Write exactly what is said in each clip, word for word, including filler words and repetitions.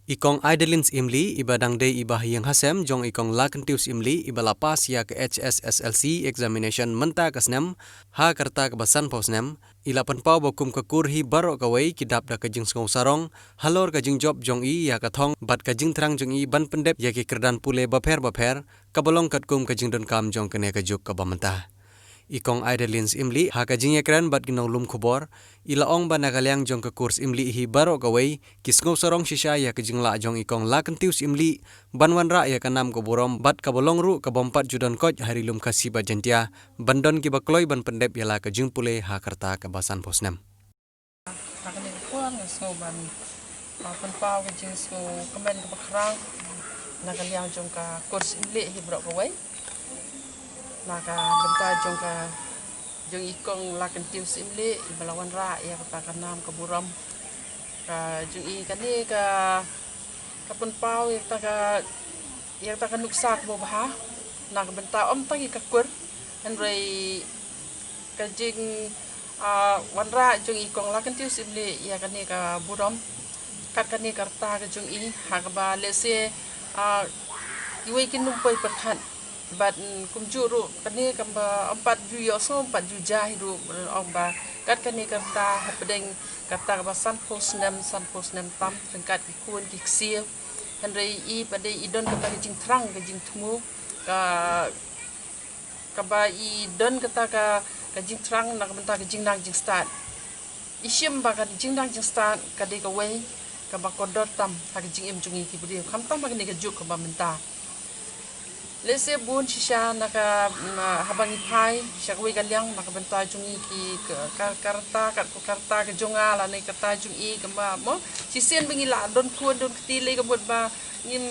I Kong Idalins Imli, iba dang dei iba ha ïing ha sem jong i Kong Lakentius Imli, iba la pass ïa ka H S S L C examination mynta ka snem ha ka rta kaba sanphew snem, i la pynpaw ba kum ka kur hi baroh kawei ki dap da ka jingsngew sarong halor ka jingjop jong i ïa ka thong bad ka jingthrang jong i ban pyndep ïa ki kyrdan pule bapher bapher, kaba long katkum ka jingdonkam jong kane ka juk kaba mynta. I Kong Idalins Imli, ha ka jingïakren bad ki nonglum khubor, i la ong ba na ka liang jong ka kurs Imli hi baroh kawei ki sngew sarong shisha ïa ka jinglah jong i Kong Lakentius Imli ban wanrah ïa ka nam ka burom bad kaba long ruh ka bym pat ju don koit ha ri lum Khasi bad Jaintia ban don kiba kloi ban pyndep ïa la ka jingpule ha ka rta kaba sanphew snem. Na kane ka por nga sngew ban, ah, pynpaw ka jingsngew kmen kaba khraw na ka liang jong ka kurs Imli hi baroh kawei. Na ka bynta jong ka, jong i Kong Lakentius Imli, iba la wanrah ïa kata ka nam ka burom ka jong i. Kane ka, ka pynpaw ïa kata ka, ïa kata ka nuksa kaba bha na ka bynta ym tang ïa ka kur, hynrei ka jing, ah, wanrah jong i Kong Lakentius Imli ïa kane ka burom kat kane ka rta ka jong i, ha kaba lehse, ah, iwei kin ym poi pyrkhat. Bad, mm, kumjuh ruh kane kaba ym pat ju ïohsngew, ym pat ju jia hi ruh, ong ba kat kane ka rta hapdeng ka rta kaba sanphew snem, sanphew snem tam ryngkat ki khun ki ksiew, hynrei i pat dei i don kata ka jingthrang ka jingthmu, ka, kaba i don kata ka, ka jingthrang na ka bynta ka jingnang jingstad. I shim ba ka jingnang jingstad ka dei kawei kaba kordor tam ha ka jingim jong ngi ki briew, khamtam ha kane ka juk kaba mynta. Lehse bun shisha na ka, na, haba ngi phai sha kawei ka liang na ka bynta jong ngi ki ka, ka, ka rta, ka, ka rta ka jong nga lane ka rta jong i, kaba mo shisien ba ngi la don khun don kti lei, ka mut ba ngim,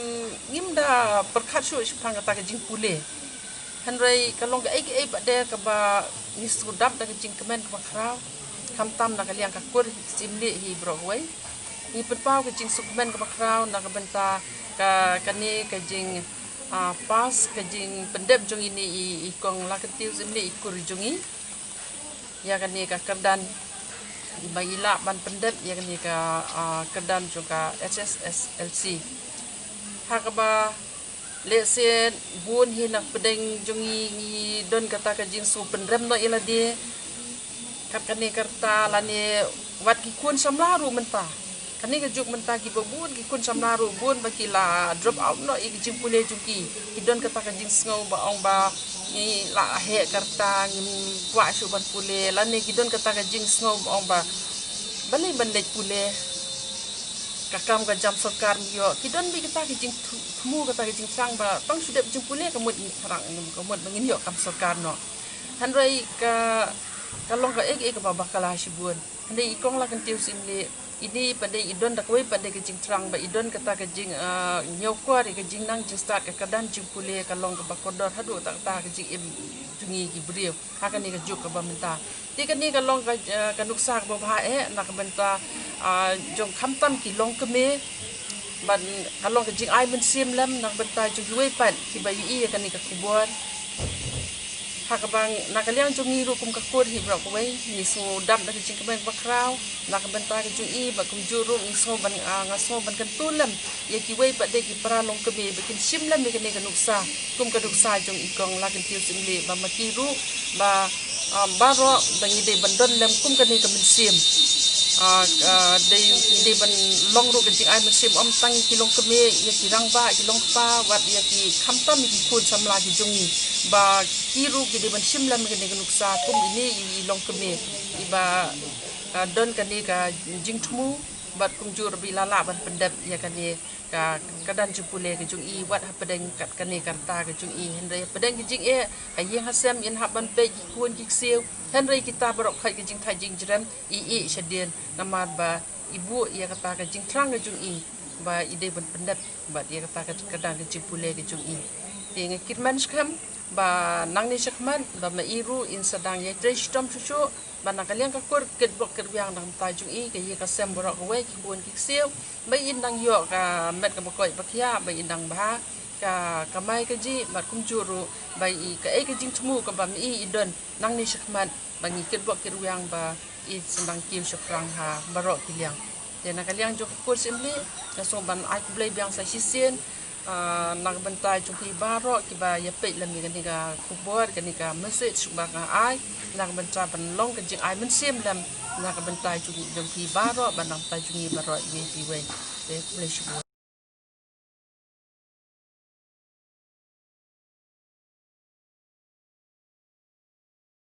ngim da pyrkhat shuh shaphang kata ka jingpule. Hynrei ka long kaei kaei pat de kaba ngi shu dap da ka jingkmen kaba khraw, khamtam na ka liang ka kur Imli hi baroh kawei. Ngi pynpaw ka jingsngewkmen kaba khraw na ka bynta ka, kane ka jing, ah, pass, ka jingpyndep jong ine i, i Kong Lakentius Imli, i kur jong i, ïa kane ka kyrdan, iba i lah ban pyndep ïa kane ka, ah, kyrdan jong ka H S S L C. Ha kaba lehse bun hi na pdeng jong ngi ngi don kata ka jingsngewpynrem noh ïa lade kat kane ka rta, lane wat ki khun samla ruh mynta. Kane ka juk mynta kiba bun ki khun samla ruh bun ba ki la drop out noh ïa ki jingpule jong ki. Ki don kata ka jingsngew ba ong ba ngi la heh ka rta, ngim kwah shuh ban pule, lane ki don kata ka jingsngew ba ong ba balei ban leit pule, ka kam ka jam sorkar ngi ïoh. Ki don beit kata ka jingthmu, kata ka jingthrang ba tang shu dep jingpule ka mut ngi thrang, ka mut ba ngin ïoh kam sorkar noh. Hynrei ka, ka long kaei kaei kaba bakla shibun. Hynrei i Kong Lakentius Imli, ine pat de i don da kawei pat de ka jingthrang ba i don kata ka jing, ah, ñiewkor ïa ka jingnang jingstad, ka kyrdan jingpule ka long kaba kordor haduh katta katta ka jingim jong ngi ki briew ha kane ka juk kaba mynta. Te kane ka long ka, eh, ka nuksa kaba bha eh na ka bynta, ah, jong khamtam ki longkmie bad ka long ka jingai mynsiem lem na ka bynta jong kiwei pat kiba ïohi ïa kane ka khubor. Ha kaba na ka liang jong ngi ruh kum ka kur hi baroh kawei ngi sngewdap da ka jingkmen kaba khraw na ka bynta ka jong i, bad kumjuh ruh ngi sngew ban, ah, nga sngew ban kyntu lem ïa kiwei pat de ki para longkmie ba kin shim lem ïa kane ka nuksa kum ka nuksa jong i Kong Lakentius Imli, ba ma ki ruh ba, ah, baroh ba ngi dei ban don lem kum kane ka mynsiem. Ah, ah, dei, ngi dei ban long ruh ka jingai mynsiem ym tang ïa ki longkmie, ïa ki rangbah, ki longkpa, wat ïa ki khamtam ïa ki khun samla ki jong ngi, ba ki ruh ki dei ban shim lem ïa kane ka nuksa kum ine i, i longkmie iba, ah, don kane ka jingthmu bad kumjuh ruh ba i la lah ban pyndep ïa kane ka, ka kyrdan jingpule ka jong i wat hapdeng kat kane ka rta ka jong i. Hynrei hapdeng ka jingeh ha ïing ha sem, yn hap ban peit ki khun ki ksiew, hynrei kita baroh khoit ka jingthait jingjrem i ïeh shadien namar ba i buh ïa kata ka jingthrang ka jong i ba i dei ban pyndep bad ïa kata ka kyrdan ka jingpule ka jong i. Te nga kyrmen skhem ba nangne shakhmat ba ma i ruh in sa dang ïatrei shitom shuh shuh, ba na ka liang ka kur, kitbok kitrwiang na ka bynta jong i, ka ïing ka sem baroh kawei, ki khun ki ksiew, ba in dang ïoh ka met kaba koit ba khiah, ba in dang bha ka kamai kajih, bad kumjuh ruh ba i kaei ka jingthmu kaba ma i i don nangne shakhmat, ba ngi kitbok kitrwiang ba i sa dang kiew shaphrang ha baroh ki liang. Na ka liang jong ka Kur Assembly, nga sngew ban ai khublei biang sa shisien, ah, na ka bynta jong phi baroh kiba ïa peit lem ïa kane ka khubor, kane ka message ba nga ai, na ka bynta ban long ka jingai mynsiem lem, na ka bynta jong, jong phi baroh, bad na ka bynta jong ngi baroh, ïa phi wei. Te khublei shibun.